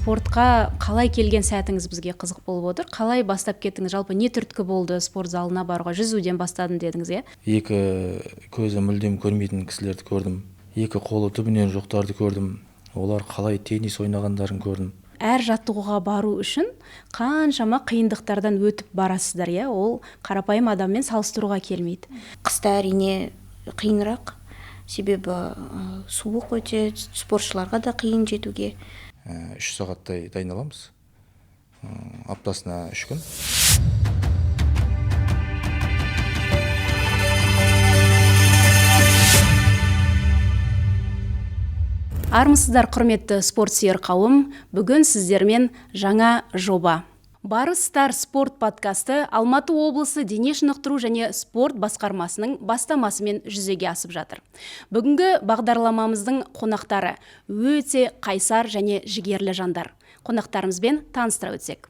Спортқа қалай келген сәтіңіз бізге қызық болып отыр. Қалай бастап кеттіңіз? Жалпы не түрткі болды спорт залына баруға? Жүзуден бастадым дедіңіз, иә? Екі көзі мүлдем көрмейтін кісілерді көрдім. Екі қолы түбінен жоқтарды көрдім. Олар қалай теннис ойнағандарын көрдім. Әр жаттығуға бару үшін қаншама қиындықтардан өтіп барасыздар, иә? Ол қарапайым адаммен салыстыруға келмейді. Қыста әрине қиынырақ, себебі суық өте, спортшыларға да қиын жетуге. 3 сағаттай дайындаламыз. Аптасына 3 күн. Армысыздар, құрметті спорт сүйер қауым, бүгін сіздермен жаңа жоба. Барыс Стар спорт подкасты Алматы облысы дене шынықтыру және спорт басқармасының бастамасымен жүзеге асып жатыр. Бүгінгі бағдарламамыздың қонақтары өте қайсар және жігерлі жандар. Қонақтарымызбен таныстыра өтсек.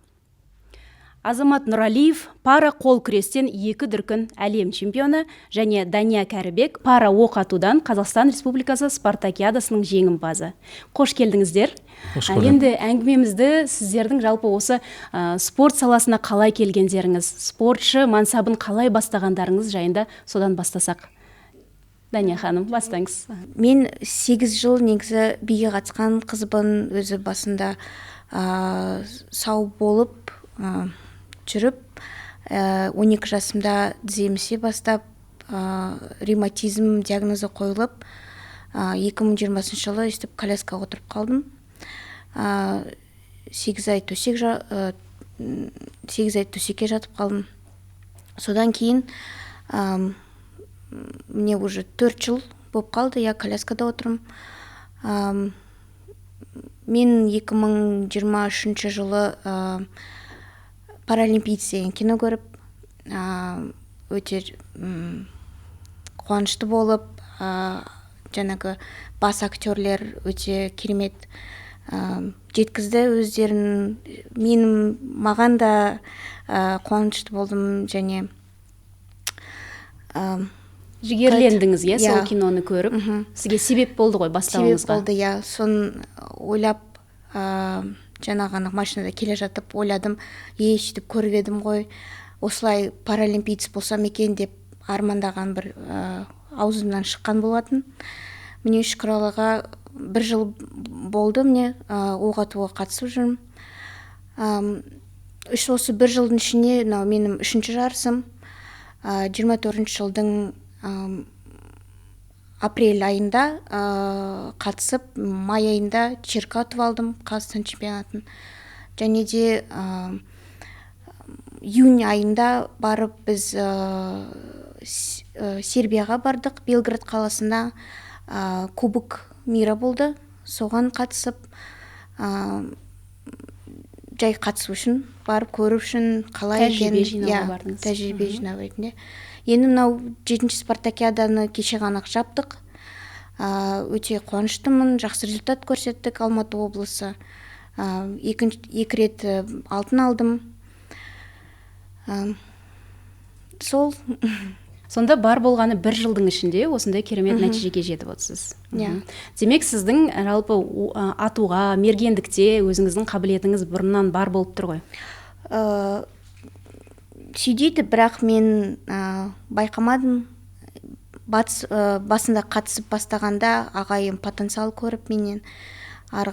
Азамат Нұралиев пара қол күрестен 2 дүркін әлем чемпионы және Дания Кәрібек пара оқ атудан Қазақстан Республикасы Спартакиадасының жеңімпазы. Қош келдіңіздер. Қош көрдік. Енді әңгімемізді сіздердің жалпы осы спорт саласына қалай келгендеріңіз, спортшы мансабын қалай бастағандарыңыз жайында содан бастасақ. Дания ханым, бастаңыз. Мен 8 жыл негізі биге қатысқан қызбын, өзі басында сау болып жүріп, 12 жасымда тіземісе бастап, ревматизм диагнозы қойылып, 2020 жылы өстіп коляскаға отырып қалдым. 8 ай төсек 8 ай төсекке жатып қалдым. Содан кейін, мне уже 4 жыл болып қалды, я коляскада отырмын. Мен 2023 жылы Паралимпиец деген кино көріп, өте қуанышты болып, жаңағы бас актерлер өте керемет жеткізді өздерін. Менің маған да қуанышты болдым және жігерлендіңіз, иә, сол Иә. киноны көріп. Сізге себеп болды ғой бастауыңызға. Себеп болды, иә. Соны ойлап, жаңағы ана машинада келе жатып ойладым, сөйтіп көріп едім ғой, осылай паралимпиец болсам екен деп армандаған бір аузымнан шыққан болатын. Міне шүкір Аллаға бір жыл болды, міне, оқ атуға қатысып жүрмін. Осы бір жылдың ішінде мынау менің үшінші жарысым. Жиырма төртінші жылдың апрель айында қатысып, май айында черка ұтып алдым Қазақстан чемпионатын. Және де июнь айында барып біз Сербияға бардық, Белград қаласында Кубок мира болды. Соған қатысып, жай қатысу үшін, барып көру үшін қалай Тәжірибе екенін, жинауға иә, бардыңыз. тәжірибе жинау ретінде. Енді мынау 7-ші спартакиаданы кеше ғана жаптық. Өте қуаныштымын, жақсы результат көрсеттік Алматы облысы. Екі рет алтын алдым. Сол. Сонда бар болғаны бір жылдың ішінде осындай керемет нәтижеге жетіп отырсыз. Иә. Демек, сіздің жалпы атуға, мергендікте өзіңіздің қабілетіңіз бұрыннан бар болып тұр ғой? Сүйдейді, бірақ мен байқамадым. Басында қатысып бастағанда ағайым потенциал көріп менен ары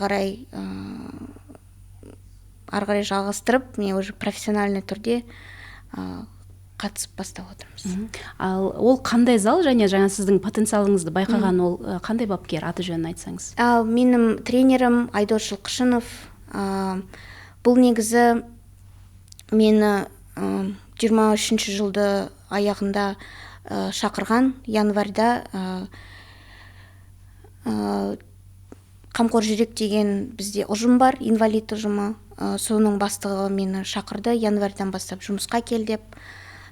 қарай жалғастырып, мен уже профессиональный түрде қатысып бастап отырмыз. Ал ол қандай зал және жаңа сіздің потенциалыңызды байқаған ол қандай бапкер, аты жөнін айтсаңыз? Менің тренерім Айдос Жылқышынов. Бұл негізі мені жиырма үшінші жылды аяғында шақырған, январьда, Қамқор жүрек деген бізде ұжым бар, инвалид ұжымы. Соның бастығы мені шақырды, январьдан бастап жұмысқа кел деп.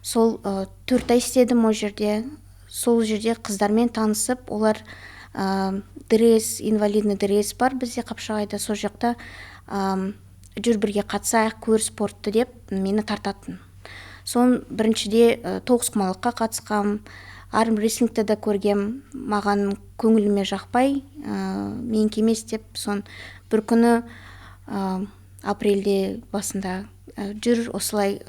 Сол 4 ай істедім ол жерде. Сол жерде қыздармен танысып, олар дресс, инвалидный дресс бар бізде Қапшағайда, сол жақта, жүр бірге қатысайық, көр спортты деп мені тартатын. Сон біріншіде тоғызқұмалаққа қатысқам, армрестлингті де көргем, маған көңіліме жақпай, менікі емес деп. Сон бір күні Апрельде басында жүр осылай,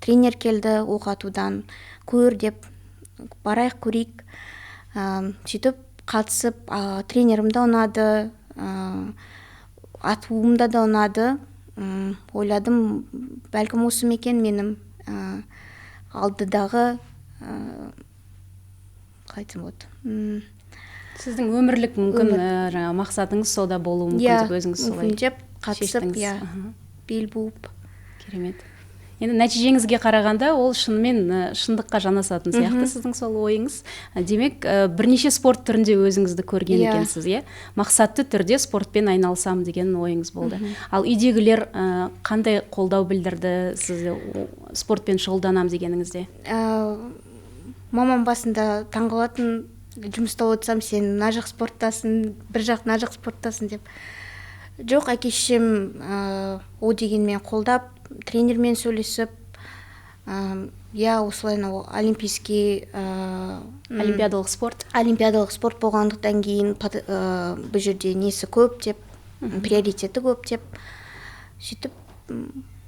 тренер келді оқ атудан, көр деп, барайық көрейік. Сөйтіп қатысып, тренерім де ұнады, атуым да ұнады. Ойладым, бәлкім осы ма екен менің алдыдағы, қалай айтсам болады? Сіздің өмірлік мүмкін, жаңа мақсатыңыз сода болуы мүмкін деп өзіңіз солай деп қатысып, иә, бел буып. Керемет. Енді нәтижеңізге қарағанда ол шынымен шындыққа жанасатын сияқты сіздің сол ойыңыз. Демек, бірнеше спорт түрінде өзіңізді көрген екенсіз, иә? Мақсатты түрде спортпен айналысам деген ойыңыз болды. Ал үйдегілер қандай қолдау білдірді сізді спортпен шұғылданам дегеніңізде? Мамам басында таңғалатын, жұмыста отырсам, сен мына жақ спорттасың, бір жақ мына жақ спорттасың деп. Жоқ, әке шешем о дегенмен қолдап, тренермен сөйлесіп, иә, осылай олимпийский, олимпиадалық спорт, олимпиадалық спорт болғандықтан кейін бұл жерде несі көп деп, приоритеті көп деп, сөйтіп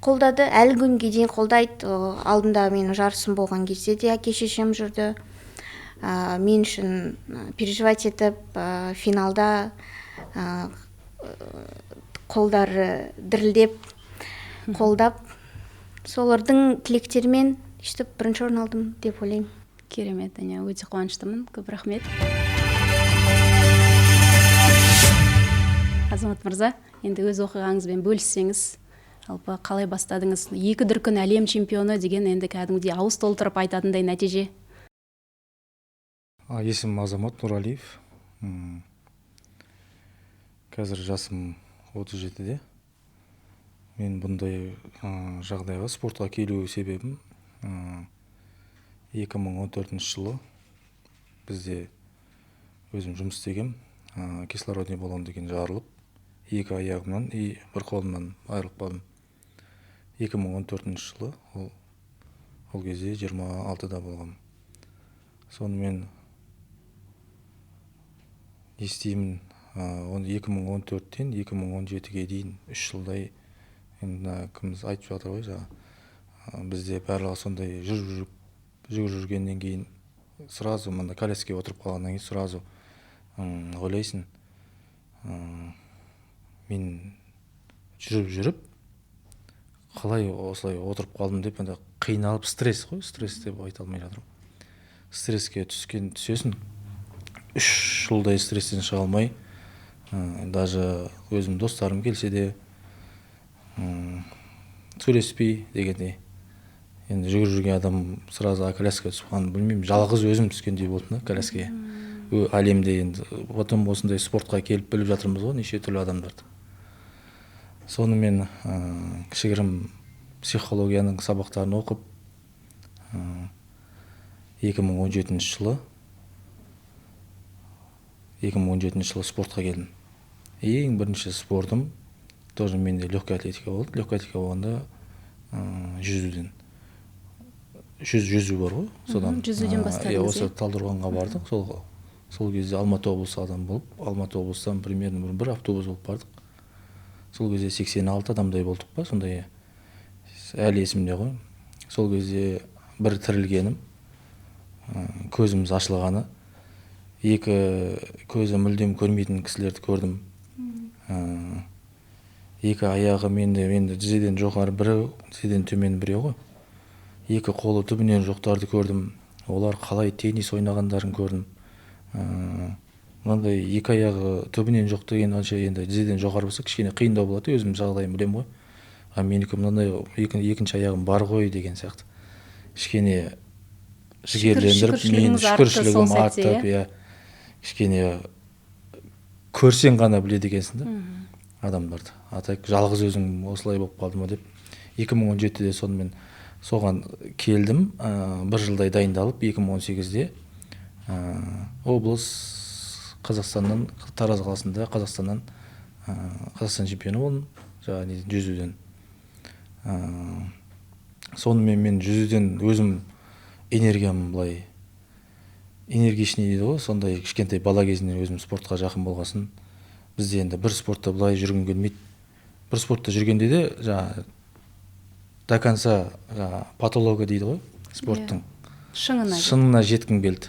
қолдады. Әлі күнге дейін қолдайды. Алдында менің жарысым болған кезде де әке шешем жүрді. Мен үшін переживать етіп, финалда қолдары дірілдеп, қолдап, солардың тілектерімен сөйтіп бірінші орын алдым деп ойлаймын. Керемет, Аня, өте қуаныштымын. Көп рахмет. Азамат мырза, енді өз оқиғаңызбен бөліссеңіз, жалпы қалай бастадыңыз? 2 дүркін әлем чемпионы деген енді кәдімгідей ауыз толтырып айтатындай нәтиже. Есімім Азамат Нұралиев. Қазір жасым 37-де. Мен бұндай жағдайға, спортқа келу себебім 2014 жылы бізде өзім жұмыс істегем, кислородный баллон деген жарылып, 2 аяғымнан и бір қолымнан айырылып қалдым. 2014 жылы, ол кезде 26-да болғам. Сонымен не істеймін, 2014-тен 2017-ге дейін 3 жылдай, енді кіміз айтып жатыр ғой жаңа, бізде барлығы сондай жүріп жүргеннен кейін сразу мында коляскаға отырып қалғаннан кейін сразу ойлайсың, мен жүріп қалай осылай отырып қалдым деп, енді қиналып, стресс қой, стресс деп айта алмай жатырмын. Стресске түсесің, 3 жылдай стресстен шыға алмай, даже өзім достарым келсе де сөйлеспей дегендей. Енді жүгіріп жүрген адам сразу коляскаға түсіп қалғанын білмеймін, жалғыз өзім түскендей болдым да коляскаға. Әлемде енді потом осындай спортқа келіп біліп жатырмыз ғой неше түрлі адамдарды. Сонымен кішігірім психологияның сабақтарын оқып, 2017 жылы спортқа келдім. Ең бірінші спортым тоже менде легкая атлетика болды. Легкая атлетика болғанда жүзуден. Жүзу бар ғой, содан. Жүзуден бастадыңыз, осы Талдықорғанға бардық. Сол кезде Алматы облысы адам болып, Алматы облысынан примерно бір автобус болып бардық. Сол кезде 86 адамдай болдық па, сондай әлі есімде ғой. Сол кезде бір тірілгенім, көзіміз ашылғаны, екі көзі мүлдем көрмейтін кісілерді көрдім. Екі аяғы менде тізеден жоғары біреу, тізеден төмен біреу ғой. Екі қолы түбінен жоқтарды көрдім. Олар қалай теннис ойнағандарын көрдім. Мынандай екі аяғы түбінен жоқ деген онша енді тізеден жоғары болса кішкене қиындау болады, өзім жағдайым білемін ғой. А менікі мынандай екінші аяғым бар ғой деген сияқты. Кішкене жігерлендіріп, мен шүкіршілігім артып, иә. Кішкене көрсең ғана біледі екенсің да адамдарды. А так жалғыз өзің осылай болып қалдым ба деп. 2017-де сонымен соған келдім, бір жылдай дайындалып, 2018-де облыс Қазақстаннан, Тараз қаласында Қазақстаннан Қазақстан чемпионы болдым, жаңағы жүзуден. Сонымен мен жүзуден өзім энергиям былай энергичный дейді ғой, сондай кішкентай бала кезімнен өзім спортқа жақын болғасын, бізде енді бір спортта былай жүргім келмейді. Бір спортта жүргенде де жаңағы до конца жаңағы патология дейді ғой спорттың. Шыңына жеткім келді.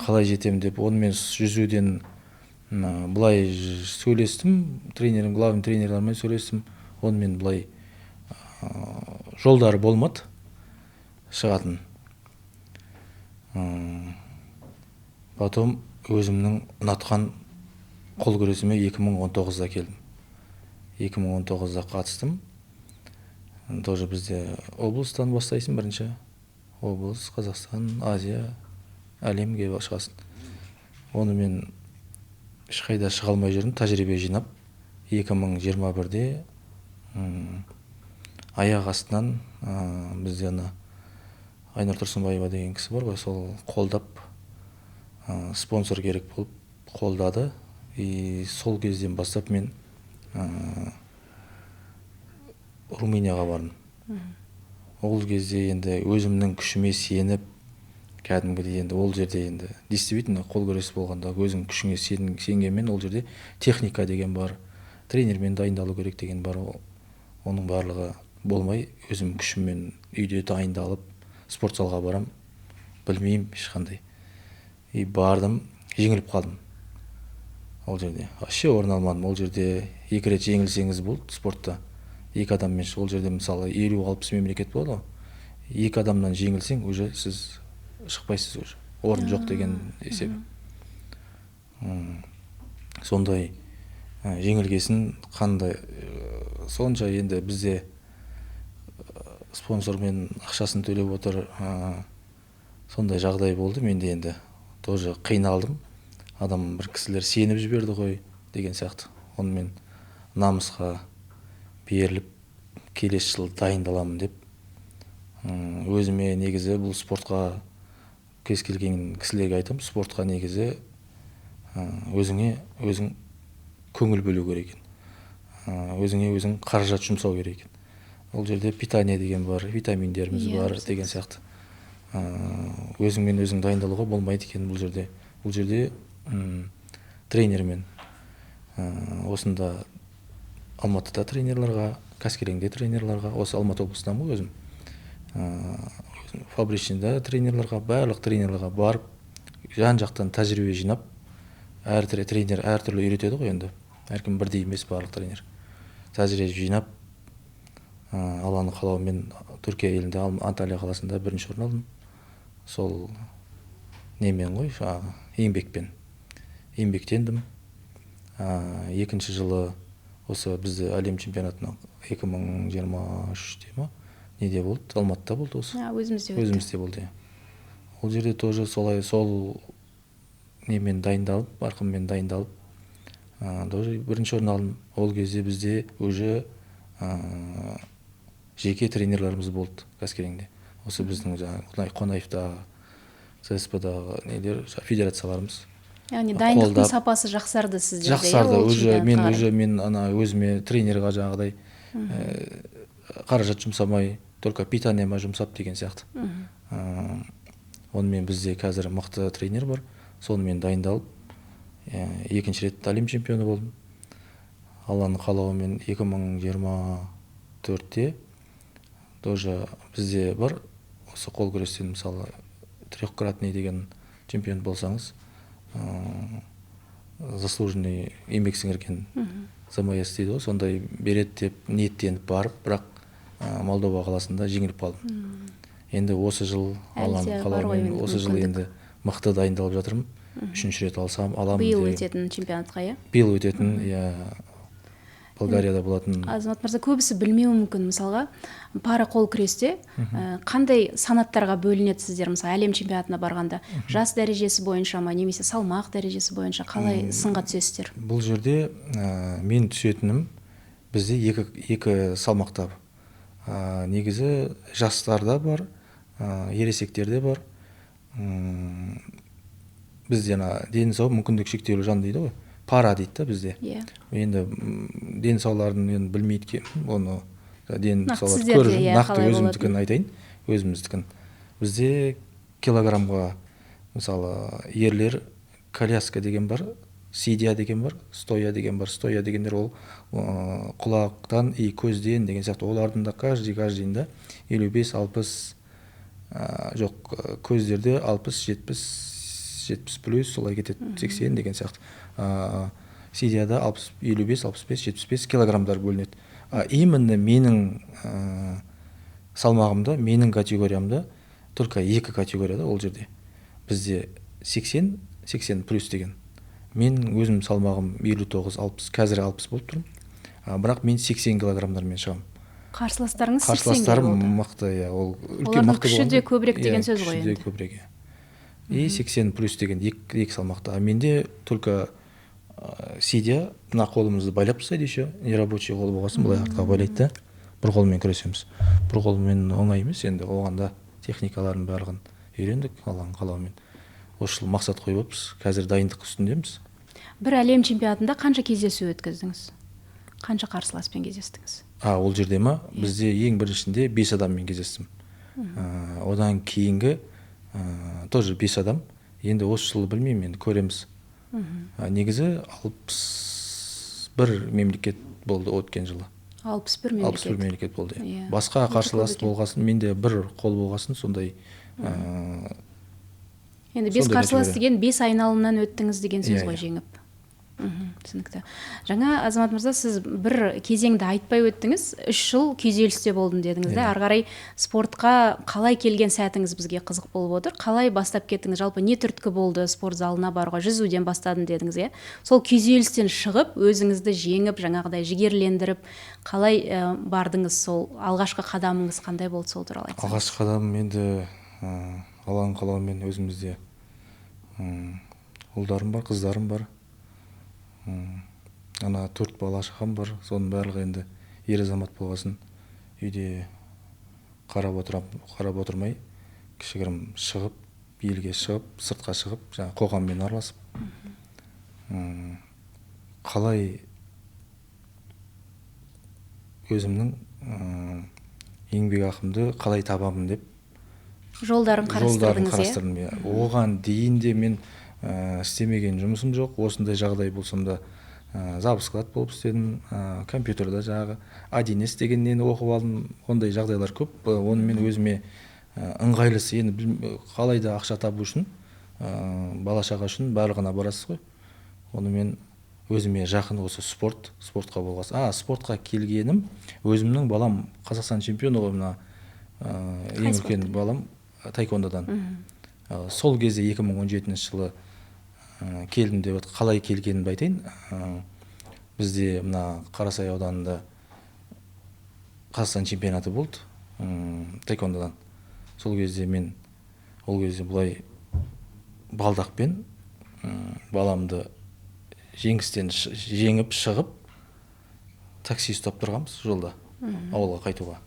Қалай жетемін деп, онымен жүзуден былай сөйлестім, тренерім, главный тренерлермен сөйлестім, онымен былай жолдары болмады шығатын. Потом өзімнің ұнатқан қол күресіме 2019-да келдім. 2019-да қатыстым. Тоже бізде облыстан бастайсың бірінші. Облыс, Қазақстан, Азия, әлемге шығасың. Оны мен ешқайда шыға алмай жүрдім, тәжірибе жинап. 2021-де аяқ астынан бізде ана Айнұр Тұрсынбаева деген кісі бар ғой, сол қолдап, спонсор керек болып қолдады. И сол кезден бастап мен Румынияға бардым. Ол кезде енді өзімнің күшіме сеніп, кәдімгідей енді ол жерде енді действительно қол күресі болғанда өзің күшіңе сенгенмен ол жерде техника деген бар, тренермен дайындалу керек деген бар. Оның барлығы болмай, өзім күшіммен үйде дайындалып, спорт залға барам, білмеймін ешқандай. И бардым, жеңіліп қалдым. Ол жерде вообще орын алмадым. Ол жерде 2 рет жеңілсеңіз болды спортта. 2 адаммен, ол жерде мысалы 50-60 мемлекет болады ғой. 2 адамнан жеңілсең, уже сіз шықпайсыз уже. Орын жоқ деген есебі. Сондай жеңілгесін қандай сонша енді бізде спонсормен ақшасын төлеп отыр, сондай жағдай болды. Менде енді тоже қиналдым. Адам бір кісілер сеніп жіберді ғой деген сияқты. Онымен намысқа беріліп келесі жыл дайындаламын деп. Өзіме негізі бұл спортқа кез келген кісілерге айтамын, спортқа негізі өзіңе өзің көңіл бөлу керек екен. Өзіңе өзің қаражат жұмсау керек екен. Ол жерде питание деген бар, витаминдеріміз бар деген сияқты. Өзіңмен өзің дайындалуға болмайды екен бұл жерде. Бұл жерде тренермен, осында Алматыда тренерларға, Каскелеңде тренерларға, осы Алматы облысынан ғой өзім, фабричныйда тренерларға, барлық тренерларға барып, жан-жақтан тәжірибе жинап, әр тренер әртүрлі үйретеді ғой енді. Әркім бірдей емес барлық тренер. Тәжірибе жинап, Алланың қалауымен Түркия елінде, Анталия қаласында бірінші орын алдым. Сол немен ғой, еңбекпен. Еңбектендім. Екінші жылы осы бізде әлем чемпионатына 2023-те ма? Неде болды? Алматыда болды осы. Өзімізде өтті. Өзімізде болды. Ол жерде тоже солай сол немен дайындалып, арқыммен дайындалып, тоже бірінші орын алдым. Ол кезде бізде уже жеке тренерлеріміз болды Каскелеңде. Осы біздің жаңағы Қонаевтағы, ЦСП-дағы нелер, федерацияларымыз. Яғни дайындықтың сапасы жақсарды сіздерде. Жақсарды. Уже мен уже мен ана өзіме тренерға жаңағыдай қаражат жұмсамай, только питаниеме жұмсап деген сияқты. Онымен бізде қазір мықты тренер бар. Сонымен дайындалып, екінші рет әлем чемпионы болдым. Алланың қалауымен 2024-те тоже бізде бар осы қол күрестен мысалы трехкратный деген чемпион болсаңыз, заслуженный еңбек сіңірген ЗМС дейді ғой, сондай береді деп ниеттеніп барып, бірақ Молдова қаласында жеңіліп қалдым. Енді осы жыл Алланың қалауымен осы жыл енді мықты дайындалып жатырмын. Үшінші рет алсам, аламын. Биыл өтетін чемпионатқа, иә? Биыл өтетін, иә, Болгарияда болатын. Азамат мырза, көбісі білмеуі мүмкін, мысалға, пара қол күресте қандай санаттарға бөлінеді сіздер, мысалы, әлем чемпионатына барғанда, жас дәрежесі бойынша ма, немесе салмақ дәрежесі бойынша қалай сынға түсесіздер? Бұл жерде мен түсетінім бізде екі салмақта. Негізі жастарда бар, ересектерде бар. Бізде ана дені сау мүмкіндік шектеулі жан дейді ғой, пара дейді да бізде. Енді дені саулардың енді білмейді оны, дені саулар көріп, нақты өзімдікін айтайын, өзіміздікін. Бізде килограммға мысалы ерлер коляска деген бар, Сидя деген бар, стоя деген бар. Стоя дегендер ол құлақтан и көзден деген сияқты. Олардың да каждыйында 55, 60, жоқ, көздерде 60, 70, 70 плюс солай кетеді, 80 деген сияқты. Сидияда 60, 55, 65, 75 килограммдар бөлінеді. Именно менің салмағымда, менің категориямда только 2 категорияда ол жерде. Бізде 80, 80 плюс деген. Мен өзім салмағым 59, 60, қазір 60 болып тұрмын. Бірақ мен 80 килограммдармен шығамын. Қарсыластарыңыз 80 Қарсыластарым болды. мықты, иә, ол үлкен Олардың мықты күші де болғанда, көбірек деген иә, сөз ғой күші де енді. көбірек, иә. И 80 плюс деген екі салмақта. А менде только сидя, мына қолымызды байлап тастайды еще, нерабочий қол болғасын былай артқа байлайды да, бір қолмен күресеміз. Бір қолмен оңай емес енді, оған да техникаларын барлығын үйрендік Алланың қалауымен. Осы жыл мақсат қойып отырмыз, қазір дайындық үстіндеміз. Бір әлем чемпионатында қанша кездесу өткіздіңіз? Қанша қарсыласпен кездестіңіз? Ол жерде ма? Бізде ең біріншінде 5 адаммен кездестім. Одан кейінгі тоже 5 адам. Енді осы жылы білмеймін, енді көреміз. Негізі 61 мемлекет болды өткен жылы. 61 мемлекет. 61 мемлекет болды, иә. Иә. Басқа Өте қарсылас көп екен. болғасын, менде бір қол болғасын, сондай, Енді 5 сондай қарсылас категория. деген 5 айналымнан өттіңіз деген сөз Иә, ғой, иә. жеңіп. Түсінікті. Жаңа Азамат мырза, сіз бір кезеңді айтпай өттіңіз, 3 жыл күйзелісте болдым дедіңіз да. Иә. Ары қарай спортқа қалай келген сәтіңіз бізге қызық болып отыр. Қалай бастап кеттіңіз? Жалпы не түрткі болды спорт залына баруға? Жүзуден бастадым дедіңіз, иә? Сол күйзелістен шығып, өзіңізді жеңіп, жаңағыдай жігерлендіріп, қалай бардыңыз? Сол алғашқы қадамыңыз қандай болды, сол туралы айтсаңыз. Алғашқы қадам енді Алланың қалауымен өзімізде, ұлдарым бар, қыздарым бар. Ана 4 бала шағам бар, соның барлығы енді ер азамат болғасын үйде қарап отырмай, кішігірім шығып, елге шығып, сыртқа шығып, жаңа қоғаммен араласып, қалай өзімнің еңбек ақымды қалай табамын деп жолдарын жолдарын қарастырдыңыз, иә? қарастырдым, иә. Оған дейін де мен істемеген жұмысым жоқ. Осындай жағдай болсам да, завсклад болып істедім, компьютерда жаңағы 1С деген нені оқып алдым. Ондай жағдайлар көп. Оны мен өзіме ыңғайлысы енді қалай да ақша табу үшін, бала шаға үшін барлығына барасыз ғой. Оны мен өзіме жақын осы спорт, спортқа болғасын. Спортқа келгенім, өзімнің балам Қазақстан чемпионы ғой, мына, ең Қай үлкен спорттан? балам таэквондодан. Сол кезде 2017 жылы келдім деп қалай келгенімді айтайын. Бізде мына Қарасай ауданында Қазақстан чемпионаты болды, таэквондодан. Сол кезде мен ол кезде былай балдақпен, баламды жеңістен жеңіп шығып такси ұстап тұрғанбыз жолда ауылға қайтуға.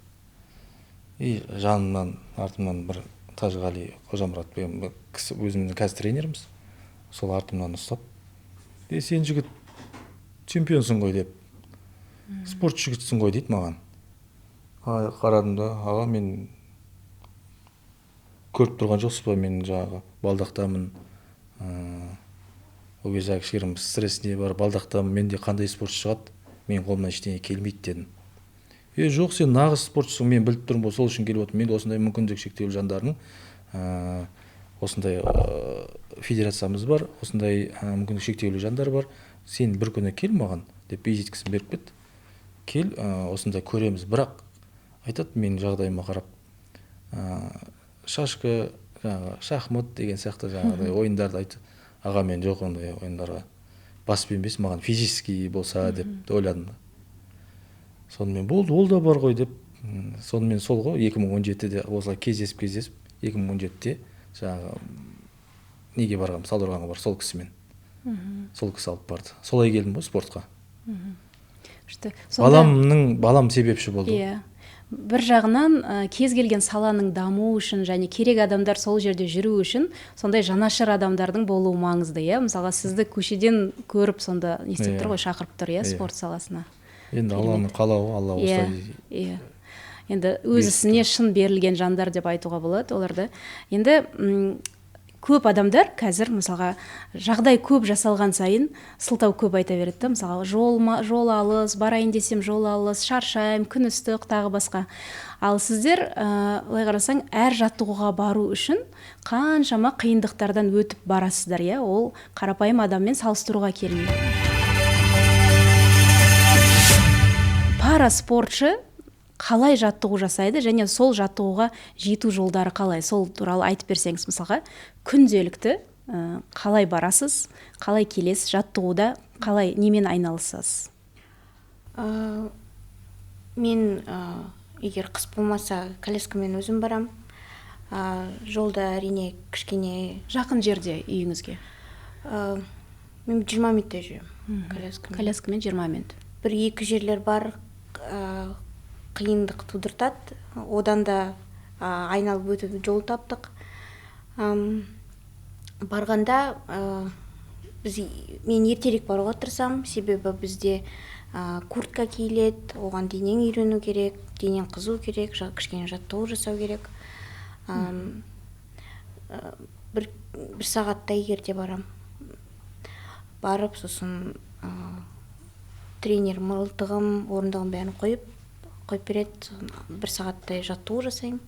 И жанымнан, артымнан бір Тәжіғали Қожамұрат деген бір кісі, өзіміздің қазір тренеріміз, сол артымнан ұстап, сен жігіт чемпионсың ғой деп, спортшы жігітсің ғой дейді маған. Қарадым да, аға, мен көріп тұрған жоқсыз ба, мен жаңағы балдақтамын. Ол кезде кішігірім стресс не бар, балдақтамын, менде қандай спортшы шығады, менің қолымнан ештеңе келмейді дедім. Жоқ, сен нағыз спортшысың, мен біліп тұрмын ғой, сол үшін келіп отырмын. Мен осындай мүмкіндік шектеулі жандардың, осындай, федерациямыз бар, осындай, мүмкіндік шектеулі жандар бар. Сен бір күні кел маған деп визиткасын беріп кетті. Кел, осындай көреміз. Бірақ айтады, менің жағдайыма қарап, шашка, жаңағы шахмат деген сияқты жаңағыдай ойындарды айтты. Аға, мен жоқ ондай ойындарға баспен емес, маған физический болса деп ойладым да. Сонымен болды, ол да бар ғой деп. Сонымен сол ғой, 2017-де осылай кездесіп, кездесіп, 2017-де жаңағы неге барғанмын, Талдықорғанға бар, сол кісімен. Сол кісі алып барды. Солай келдім ғой спортқа. Күшті. Сонда Балам себепші болды. Иә. Бір жағынан, кез келген саланың дамуы үшін және керек адамдар сол жерде жүру үшін сондай жанашыр адамдардың болуы маңызды, иә? Мысалға, сізді көшеден көріп сонда не істеп тұр ғой, шақырып тұр, иә, спорт саласына. Енді Керемет. Алланың қалауы, Алла осылай Енді өз беріп ісіне тұр. шын берілген жандар деп айтуға болады оларды. Енді, Көп адамдар қазір, мысалға, жағдай көп жасалған сайын сылтау көп айта береді да. Мысалға, жол алыс, барайын десем жол алыс, шаршаймын, күн ыстық, тағы басқа. Ал сіздер, былай қарасаң, әр жаттығуға бару үшін қаншама қиындықтардан өтіп барасыздар, иә? Ол қарапайым адаммен салыстыруға келмейді. Параспортшы қалай жаттығу жасайды және сол жаттығуға жету жолдары қалай? Сол туралы айтып берсеңіз, мысалға, күнделікті қалай барасыз, қалай келесіз, жаттығуда қалай, немен айналысасыз? Мен егер қыс болмаса, коляскамен өзім барам. Жолда әрине кішкене. Жақын жерде үйіңізге? Мен 20 минуттай жүремін коляскамен. Коляскамен 20 минут. Бір екі жерлер бар, қиындық тудыртады, одан да айналып өтіп жол таптық. Барғанда мен ертерек баруға тырысамын, себебі бізде куртка киіледі, оған денең үйрену керек, денең қызу керек, кішкене жаттығу жасау керек. Бір сағаттай ерте барам. Барып, сосын тренер мылтығым, орындығым бәрін қойып береді, бір сағаттай жаттығу жасаймын.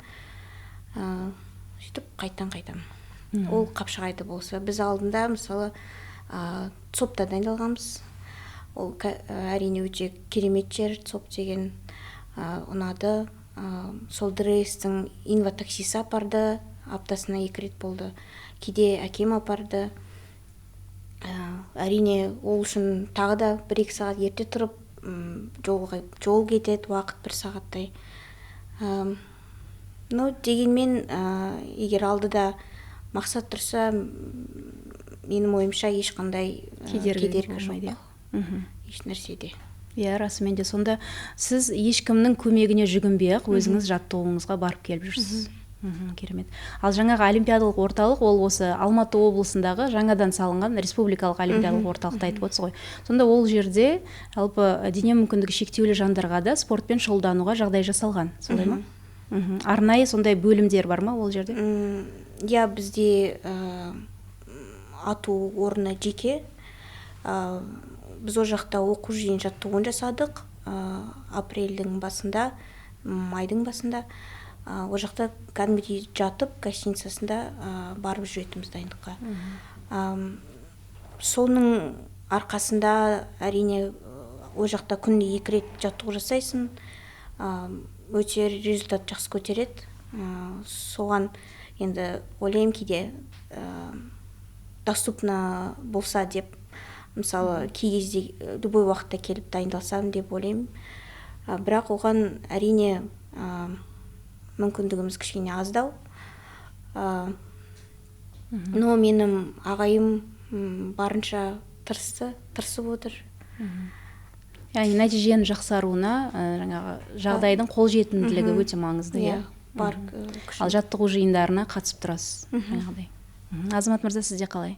Сөйтіп қайтадан қайтамын. Ол Қапшағайда болса, біз алдында, мысалы, ЦОПта дайындалғанбыз. Ол әрине өте керемет жер, ЦОП деген, ұнады. Сол ДРС-тің инватаксисі апарды, аптасына 2 рет болды. Кейде әкем апарды. Әрине ол үшін тағы да 1-2 сағат ерте тұрып, жол кетеді, уақыт 1 сағаттай. Но дегенмен, егер алдыда мақсат тұрса, менің ойымша ешқандай кедергі жоқ. Еш нәрседе. Иә, расымен де. Сонда сіз ешкімнің көмегіне жүгінбей-ақ өзіңіз жаттығуыңызға барып келіп жүрсіз. Керемет. Ал жаңағы олимпиадалық орталық, ол осы Алматы облысындағы жаңадан салынған республикалық олимпиадалық орталықты айтып отырсыз ғой. Сонда ол жерде жалпы дене мүмкіндігі шектеулі жандарға да спортпен шұғылдануға жағдай жасалған, солай ма? Арнайы сондай бөлімдер бар ма ол жерде? Иә, бізде ату орны жеке. Біз ол жақта оқу жиын жаттығуын жасадық, апрельдің басында, майдың басында. Ол жақта кәдімгідей жатып, гостиницасында барып жүретінбіз дайындыққа. Соның арқасында әрине ол жақта күнде 2 рет жаттығу жасайсың, өте результат жақсы көтереді. Соған енді ойлаймын, кейде доступно болса деп, мысалы, кей кезде любой уақытта келіп дайындалсам деп ойлаймын. Бірақ оған әрине мүмкіндігіміз кішкене аздау. Но менің ағайым барынша тырысып отыр. Яғни нәтиженің жақсаруына жаңағы жағдайдың қолжетімділігі өте маңызды, иә? Бар. Ал жаттығу жиындарына қатысып тұрасыз, жаңағыдай. Азамат мырза, сізде қалай?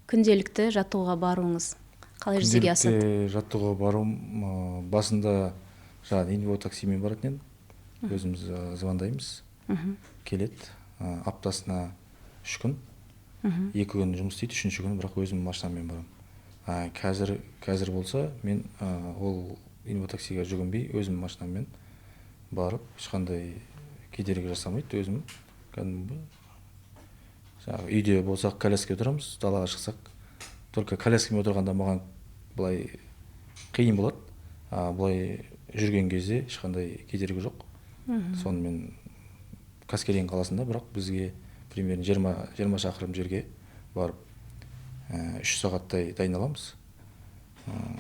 Күнделікті жаттығуға баруыңыз қалай жүзеге асады? Күнделікті жаттығуға баруым, басында жаңағы инватаксимен баратын едім. Өзіміз звондаймыз, келеді, аптасына 3 күн, 2 күн жұмыс істейді, 3-ші күні бірақ өзім машинамен барамын. Қазір болса, мен ол инватаксиге жүгінбей, өзім машинамен барып, ешқандай кедергі жасамайды, өзім кәдімгі жаңағы үйде болсақ коляскаға отырамыз, далаға шықсақ, только коляскамен отырғанда маған былай қиын болады, былай жүрген кезде ешқандай кедергі жоқ. Сонымен Қаскелең қаласында, бірақ бізге примерно 20 шақырым жерге барып 3 сағаттай дайындаламыз.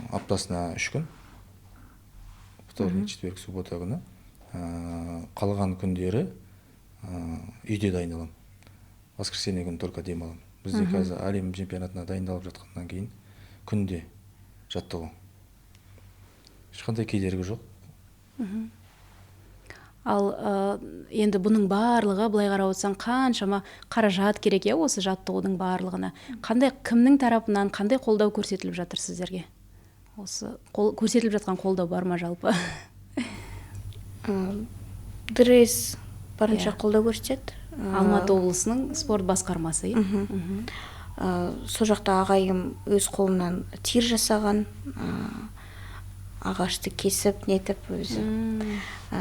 Аптасына 3 күн, вторник, четверг, суббота күні. Қалған күндері үйде дайындаламын. Воскресенье күні только демаламын. Бізде қазір әлем чемпионатына дайындалып жатқаннан кейін күнде жаттығу. Ешқандай кедергі жоқ. Ал енді бұның барлығы, былай қарап отырсаң, қаншама қаражат керек, иә, осы жаттығудың барлығына. Қандай, кімнің тарапынан қандай қолдау көрсетіліп жатыр сіздерге? Осы көрсетіліп жатқан қолдау бар ма жалпы? ДРС барынша қолдау көрсетеді. Алматы облысының спорт басқармасы, иә? Сол жақта ағайым өз қолынан тир жасаған, ағашты кесіп, нетіп өзі.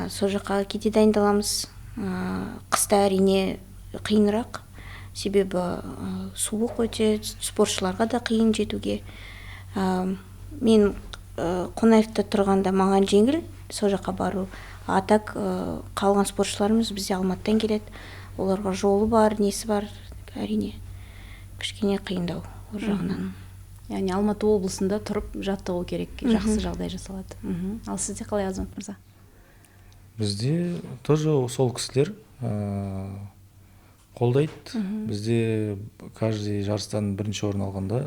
Сол жаққа кейде дайындаламыз. Қыста әрине қиынырақ, себебі суық өте, спортшыларға да қиын жетуге. Мен Қонаевта тұрғанда маған жеңіл сол жаққа бару. А так қалған спортшыларымыз бізде Алматыдан келеді. Оларға жолы бар, несі бар, әрине кішкене қиындау ол жағынан. Яғни Алматы облысында тұрып жаттығу керек, жақсы жағдай жасалады. Ал сізде қалай, Азамат мырза? Бізде тоже сол кісілер қолдайды. Бізде каждый жарыстан бірінші орын алғанда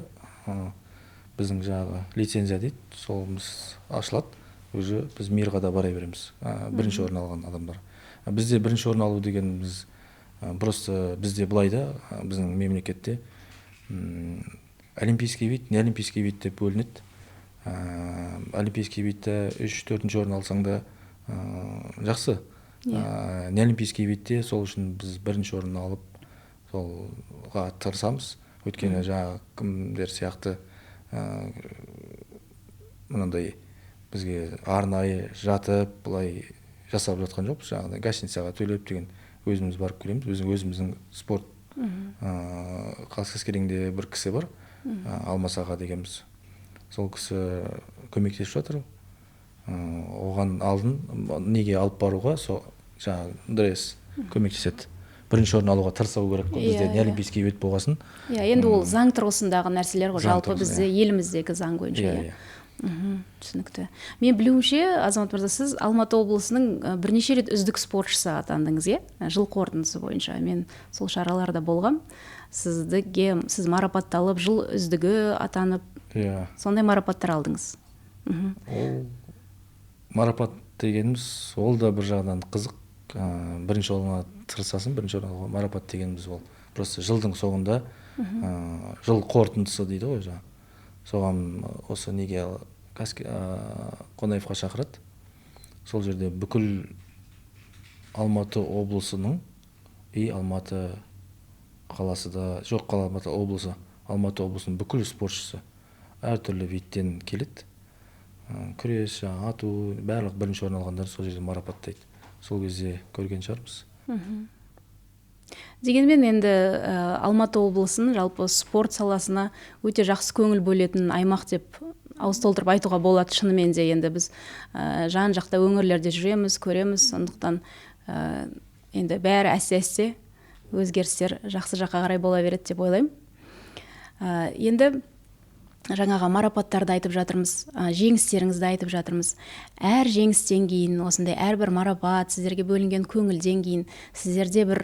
біздің жаңағы лицензия дейді, солымыз ашылады. Уже біз мирға да бара береміз, бірінші орын алған адамдар. Бізде бірінші орын алу дегеніміз просто бізде былай да, біздің мемлекетте олимпийский вид, не олимпийский вид деп бөлінеді. Олимпийский видте 3-4 орын алсаң да жақсы. Не олимпийский видте сол үшін біз бірінші орын алып солға тырысамыз. Өйткені жаңағы кімдер сияқты мынандай бізге арнайы жатып былай жасап жатқан жоқпыз, жаңағыдай гостиницаға төлеп деген өзіміз барып келеміз. Біздің өзіміздің спорт Қаскелеңде бір кісі бар, Алмас аға дегенбіз. Сол кісі көмектесіп жатыр. Оған алдын неге алып баруға сол жаңағы дресс көмектеседі. Бірінші орын алуға тырысу керек қой, бізде не олимпийский вид болғасын. Иә, енді ол заң тұрғысындағы нәрселер ғой, жалпы бізде еліміздегі заң бойынша. Иә. Түсінікті. Мен білуімше, Азамат мырза, сіз Алматы облысының бірнеше рет үздік спортшысы атандыңыз, иә? Жыл қорытындысы бойынша. Мен сол шараларда болғам. Сіз марапатталып, жыл үздігі атанып, сондай марапаттар алдыңыз. Ол марапат дегеніміз, ол да бір жағынан қызық. Бірінші орынға тырысасың, бірінші орын алуға. Марапат дегеніміз ол просто жылдың соңында, жыл қорытындысы дейді ғой жаңа. Соған осы неге Қонаевқа шақырады. Сол жерде бүкіл Алматы облысының и Алматы қаласы да, жоқ, Алматы облысы, Алматы облысының бүкіл спортшысы әртүрлі видтен келеді. Күрес, ату, барлық бірінші орын алғандар сол жерде марапаттайды. Сол кезде көрген шығармыз. Дегенмен енді Алматы облысын жалпы спорт саласына өте жақсы көңіл бөлетін аймақ деп ауыз толтырып айтуға болады. Шынымен де енді біз жан жақта өңірлерде жүреміз, көреміз, сондықтан енді бәрі әсте-әсте өзгерістер жақсы жаққа қарай бола береді деп ойлаймын. Енді жаңағы марапаттарды айтып жатырмыз, жеңістеріңізді айтып жатырмыз. Әр жеңістен кейін, осындай әрбір марапат, сіздерге бөлінген көңілден кейін, сіздерде бір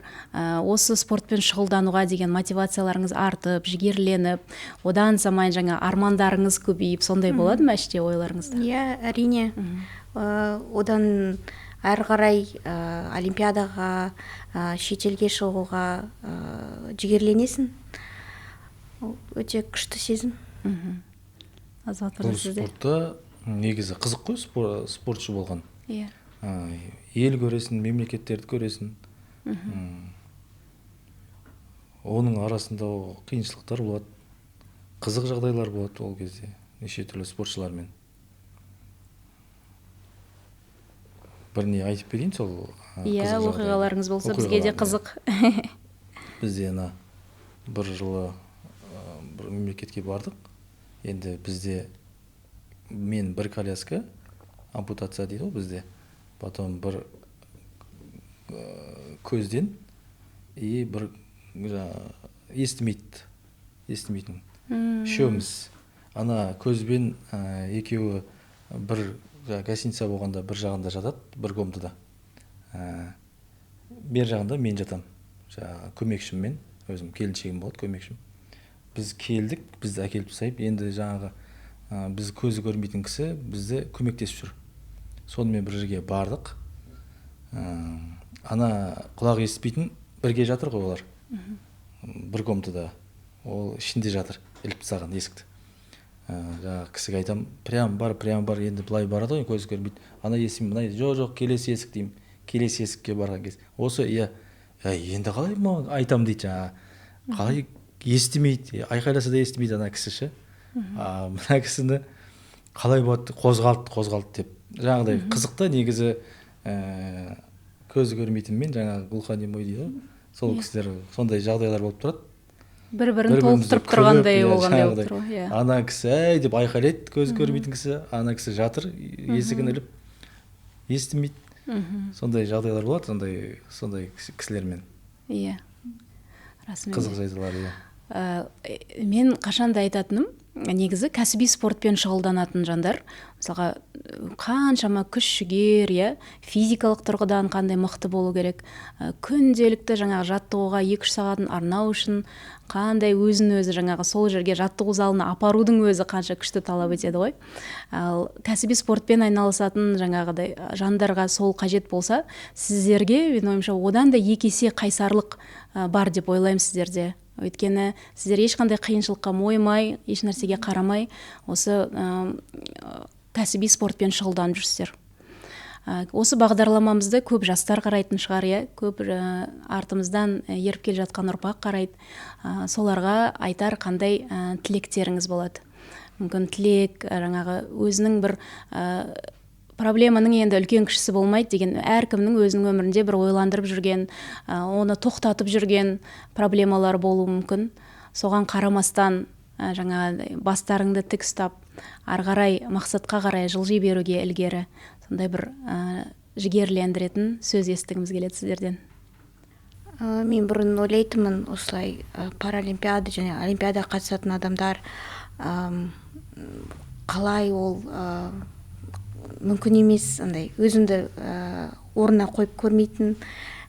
осы спортпен шұғылдануға деген мотивацияларыңыз артып, жігерленіп, одан самайын жаңа армандарыңыз көбейіп, сондай болады ма іште ойларыңызда? Иә, әрине. Одан әрі қарай олимпиадаға, шетелге шығуға жігерленесің. Өте күшті сезім. Азамат мырза, сізде? Спортта негізі қызық қой, спортшы болған. Иә. Ел көресің, мемлекеттерді көресің. Оның арасында қиыншылықтар болады, қызық жағдайлар болады ол кезде, неше түрлі спортшылармен. Бір не айтып берейін сол. Иә, оқиғаларыңыз болса бізге де қызық. Бізде ана бір жылы бір мемлекетке бардық. Енді бізде мен бір коляска, ампутация дейді ғой бізде. Потом бір көзден и бір естімейтін. Үшеуміз. Ана көзбен екеуі бір гостиница болғанда бір жағында жатады, бір комнатада. Бер жағында мен жатам. Жаңағы көмекшіммен, өзім келіншегім болады, көмекшім. Біз келдік, бізді әкеліп тастайып, енді жаңағы біз көзі көрмейтін кісі бізді көмектесіп жүр. Сонымен бір жерге бардық. Ана құлағы естімейтін бірге жатыр ғой олар. Бір комнатада. Ол ішінде жатыр, іліп тастаған есікті. Жаңағы кісіге айтам, прям бар, прям бар, енді былай барады ғой, көзі көрмейді. Ана естімейді, мына жоқ, жоқ, келесі есік деймін. Келесі есікке барған кез. Осы, иә, Әй, енді қалай айтам дейді жаңағы. Қалай естімейді, айқайласа да естімейді ана кісі ше. Мына кісіні қалай болады, қозғалды деп. Жаңағыдай қызық та негізі, көзі көрмейтінмен жаңағы глухонемой дейді ғой. Сол кісілер сондай жағдайлар болып тұрады. Бір-бірін толықтырып тұрғандай болғандай болып тұр ғой. Иә. Ана кісі әй деп айқайлайды, көзі көрмейтін кісі, ана кісі жатыр, есігін іліп естімейді. Сондай жағдайлар болады, сондай кісілермен. Иә. Расымен. Қызық жағдайлар, иә. Мен қашанда айтатыным, негізі кәсіби спортпен шұғылданатын жандар, мысалға, қаншама күш жігер, иә, физикалық тұрғыдан қандай мықты болу керек, күнделікті жаңағы жаттығуға 2-3 сағатын арнау үшін қандай өзін өзі жаңағы сол жерге жаттығу залына апарудың өзі қанша күшті талап етеді ғой. Ал кәсіби спортпен айналысатын жаңағыдай жандарға сол қажет болса, сіздерге, менің ойымша, одан да 2 есе қайсарлық бар деп ойлаймын сіздерде. Өйткені сіздер ешқандай қиыншылыққа мойымай, еш нәрсеге қарамай, осы кәсіби спортпен шұғылданып жүрсіздер. Осы бағдарламамызды көп жастар қарайтын шығар, иә, көп артымыздан еріп келе жатқан ұрпақ қарайды. Соларға айтар қандай тілектеріңіз болады? Мүмкін тілек, жаңағы өзінің бір проблеманың енді үлкен кішісі болмайды деген, әркімнің өзінің өмірінде бір ойландырып жүрген, оны тоқтатып жүрген проблемалар болуы мүмкін. Соған қарамастан, жаңа бастарыңды тік ұстап, ары қарай мақсатқа қарай жылжи беруге ілгері сондай бір жігерлендіретін сөз естігіміз келеді сіздерден. Мен бұрын ойлайтынмын, осылай паралимпиада және олимпиада қатысатын адамдар қалай ол мүмкін емес, андай өзімді орнына қойып көрмейтін,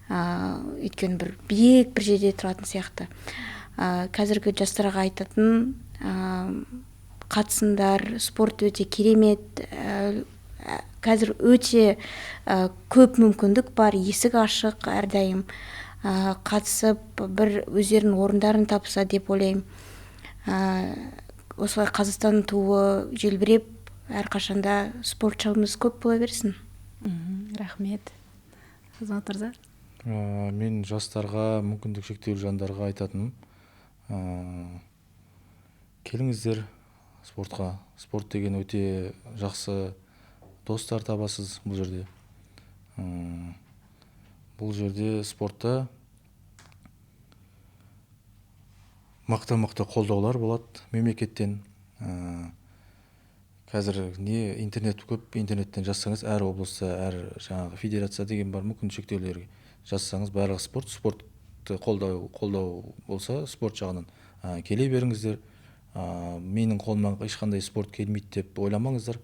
өйткені бір биік бір жерде тұратын сияқты. Қазіргі жастарға айтатын, қатысыңдар, спорт өте керемет, қазір өте көп мүмкіндік бар, есік ашық әрдайым, қатысып бір өздерінің орындарын тапса деп ойлаймын. Осылай Қазақстан туы желбіреп, әрқашанда спортшымыз көп бола берсін. Рахмет. Азамат мырза? Мен жастарға, мүмкіндік шектеулі жандарға айтатыным, келіңіздер спортқа. Спорт деген өте жақсы достар табасыз бұл жерде. Бұл жерде спортта мықты-мықты қолдаулар болады мемлекеттен. Қазір не интернет көп, интернеттен жазсаңыз, әр облыста, әр жаңағы федерация деген бар, мүмкіндік шектеулерге жазсаңыз, барлығы спорт, спортты қолдау болса, спорт жағынан келе беріңіздер. Менің қолымнан ешқандай спорт келмейді деп ойламаңыздар.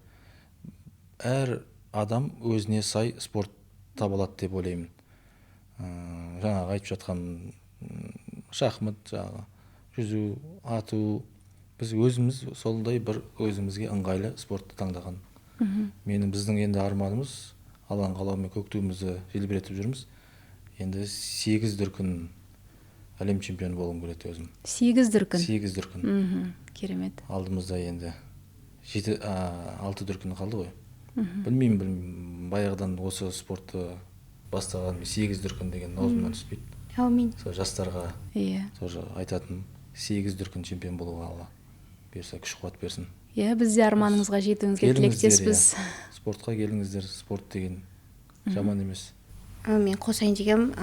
Әр адам өзіне сай спорт таба алады деп ойлаймын. Жаңағы айтып жатқан шахмат, жаңағы жүзу, ату, біз өзіміз сондай бір өзімізге ыңғайлы спортты таңдаған. Менің біздің енді арманымыз, Алланың қалауымен көк туымызды желбіретіп жүрміз. Енді 8 дүркін әлем чемпионы болғым келеді өзім. 8 дүркін? 8 дүркін. Керемет. Алдымызда енді 6 дүркін қалды ғой. Білмеймін, баяғыдан осы спортты бастаған 8 дүркін деген аузымнан түспейді. Әумин. Сол жастарға тоже айтатын, 8 дүркін чемпион болуға Алла берсе, күш қуат берсін. Иә, біз де арманыңызға жетуіңізге тілектеспіз. Спортқа келіңіздер, спорт деген жаман емес. Мен қосайын дегем,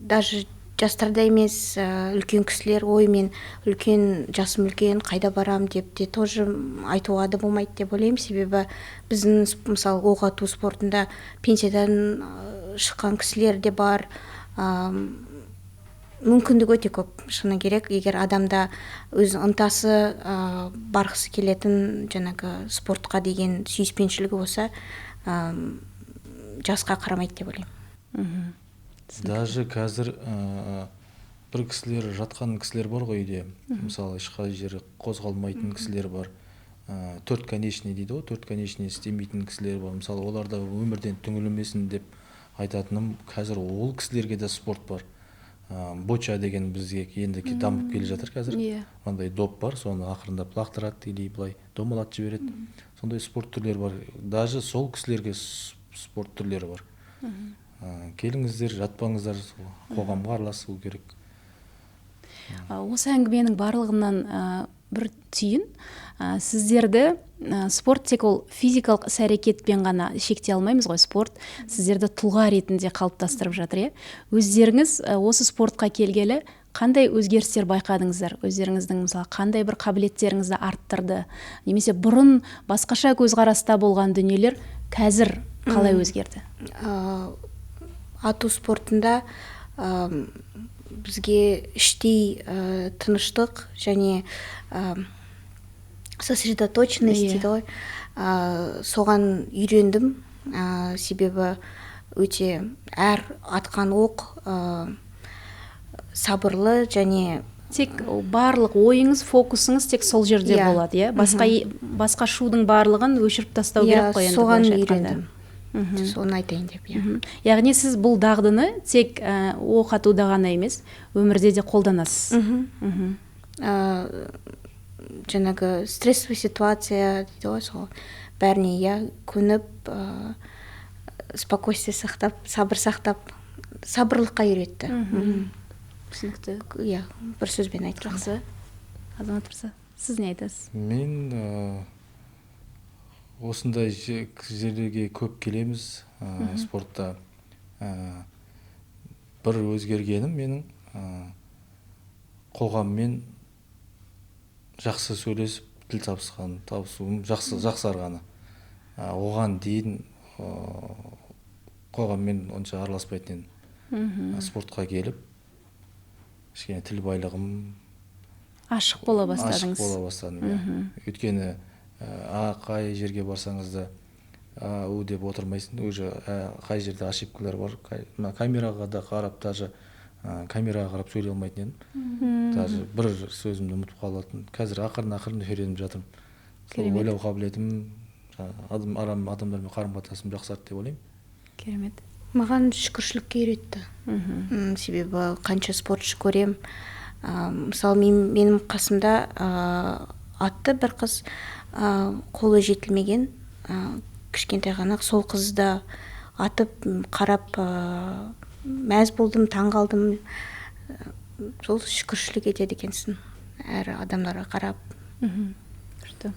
даже жастарда емес, үлкен кісілер, ой, мен үлкен, жасым үлкен, қайда барам деп те тоже айтуға да болмайды деп ойлаймын. Себебі біздің, мысалы, оқ ату спортында пенсиядан шыққан кісілер де бар. Мүмкіндік өте көп, шыны керек. Егер адамда өз ынтасы, барғысы келетін жаңағы спортқа деген сүйіспеншілігі болса, жасқа қарамайды деп ойлаймын. Даже қазір бір кісілер, жатқан кісілер бар ғой үйде. Мысалы, ешқай жері қозғалмайтын кісілер бар. 4 конечный дейді ғой, 4 конечный істемейтін кісілер бар. Мысалы, олар да өмірден түңілмесін деп айтатыным, қазір ол кісілерге де спорт бар. Боча деген бізге енді дамып келе жатыр қазір. Мынандай доп бар, соны ақырындап лақтырады или былай домалатып жібереді. Сондай спорт түрлері бар. Даже сол кісілерге спорт түрлері бар. Келіңіздер, жатпаңыздар, қоғамға араласу керек. Осы әңгіменің барлығынан бір түйін, сіздерді спорт тек ол физикалық іс-әрекетпен ғана шектей алмаймыз ғой, спорт сіздерді тұлға ретінде қалыптастырып жатыр, иә? Өздеріңіз осы спортқа келгелі қандай өзгерістер байқадыңыздар? Өздеріңіздің, мысалы, қандай бір қабілеттеріңізді арттырды? Немесе бұрын басқаша көзқараста болған дүниелер қазір қалай өзгерді? Ату спортында бізге іштей тыныштық және сосредоточенность дейді ғой, соған үйрендім. Себебі өте әр атқан оқ сабырлы және тек барлық ойыңыз, фокусыңыз тек сол жерде болады, иә? Басқа шудың барлығын өшіріп тастау керек қой енді. Соған үйрендім. Соны айтайын деп, иә. Яғни сіз бұл дағдыны тек оқ атуда ғана емес, өмірде де қолданасыз. Жаңағы стрессовый ситуация дейді ғой, сол бәріне, иә, көніп, спокойствие сақтап, сабыр сақтап, сабырлыққа үйретті. Түсінікті. Иә, бір сөзбен айтқанда. Жақсы. Азамат мырза, сіз не айтасыз? Мен осындай жерлерге көп келеміз, спортта. Бір өзгергенім менің қоғаммен жақсы сөйлесіп, тіл табысқан, табысуым жақсарғаны. Оған дейін қоғаммен онша араласпайтын едім. Спортқа келіп, кішкене тіл байлығым ашық бола бастадыңыз. Ашық бола бастадым, иә. Өйткені қай жерге барсаңыз да у деп отырмайсың, уже қай жерде ошибкалар бар, мына камераға да қарап, даже камераға қарап сөйлей алмайтын едім. Даже бір сөзімді ұмытып қалатын. Қазір ақырын-ақырын үйреніп жатырмын. Сол ойлау қабілетім, адамдармен қарым-қатынасым жақсарды деп ойлаймын. Керемет. Маған шүкіршілікке үйретті. Себебі қанша спортшы көрем. Мысалы, менің қасымда атты бір қыз, қолы жетілмеген, кішкентай ғана, сол қызды атып, қарап, мәз болдым, таң қалдым. Сол шүкіршілік етеді екенсің әр адамдарға қарап. Күшті.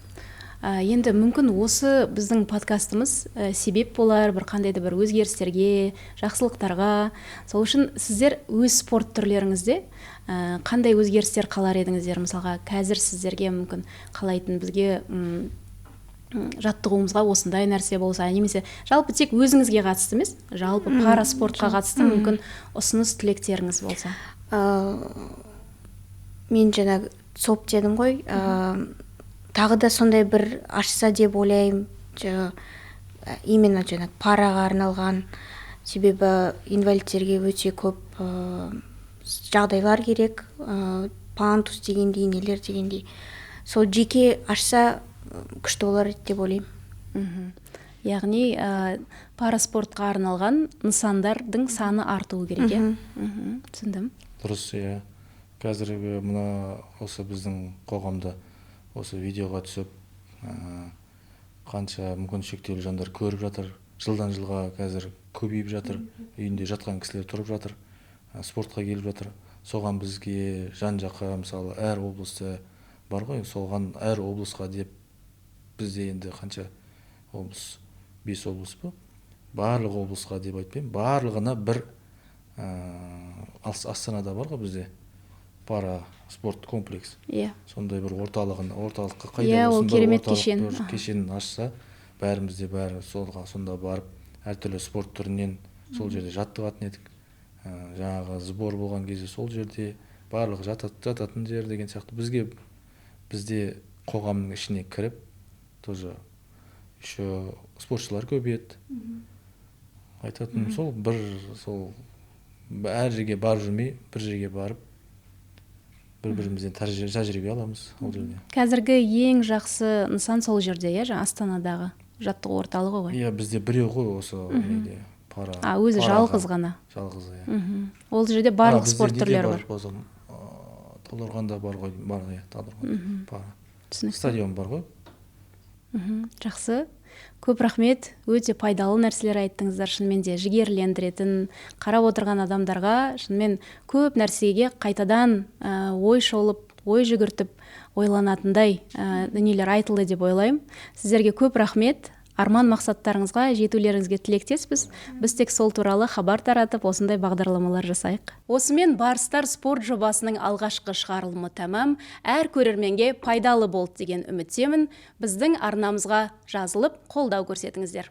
Енді мүмкін осы біздің подкастымыз себеп болар бір қандай да бір өзгерістерге, жақсылықтарға. Сол үшін сіздер өз спорт түрлеріңізде қандай өзгерістер қалар едіңіздер? Мысалға, қазір сіздерге мүмкін қалайтын бізге жаттығуымызға осындай нәрсе болса, немесе жалпы тек өзіңізге қатысты емес, жалпы параспортқа қатысты мүмкін ұсыныс тілектеріңіз болса. Мен жаңа ЦОП дедім ғой, тағы да сондай бір ашса деп ойлаймын, именно жаңа параға арналған, себебі инвалидтерге өте көп жағдайлар керек, пандус дегендей, нелер дегендей. Сол жеке ашса күшті болар еді деп ойлаймын. Яғни параспортқа арналған нысандардың саны артуы керек, иә? Түсіндім. Дұрыс, иә. Қазіргі мына осы біздің қоғамда осы видеоға түсіп, қанша мүмкін шектеулі жандар көріп жатыр. Жылдан жылға қазір көбейіп жатыр. Үйінде жатқан кісілер тұрып жатыр, спортқа келіп жатыр. Соған бізге жан-жаққа, мысалы, әр облыста бар ғой, соған әр облысқа деп бізде енді қанша облыс, 5 облыс па? Барлық облысқа деп айтпаймын, барлығына бір Астанада бар ғой бізде пара спорт комплекс. Иә. Сондай бір орталыққа қайда болсын бір орталық кешенін ашса, бәріміз де бәрі сонда барып әртүрлі спорт түрінен сол жерде жаттығатын едік. Жаңағы сбор болған кезде сол жерде барлығы жататын жер деген сияқты. Бізде қоғамның ішіне кіріп тоже еще спортшылар көбейеді. Айтатыным сол, бір сол әр жерге барып жүрмей, бір жерге барып бір-бірімізден тәжірибе аламыз ол жерде. Қазіргі ең жақсы нысан сол жерде, иә, жаңа Астанадағы жаттығу орталығы ғой. Иә, бізде біреу ғой осы неде пара. Өзі жалғыз ғана. Жалғыз, иә. Ол жерде барлық спорт түрлері бар. Талдықорғанда бар ғой, бар, иә, Талдықорғанда. Пара. Түсінікті. Стадион бар ғой. Жақсы, көп рахмет, өте пайдалы нәрселер айттыңыздар. Шынымен де жігерлендіретін, қарап отырған адамдарға шынымен көп нәрсеге қайтадан ой шолып, ой жүгіртіп ойланатындай дүниелер айтылды деп ойлаймын. Сіздерге көп рахмет. Арман мақсаттарыңызға жетулеріңізге тілектеспіз. Біз тек сол туралы хабар таратып, осындай бағдарламалар жасайық. Осымен «Барыстар» спорт жобасының алғашқы шығарылымы тәмам. Әр көрерменге пайдалы болды деген үміттемін. Біздің арнамызға жазылып, қолдау көрсетіңіздер.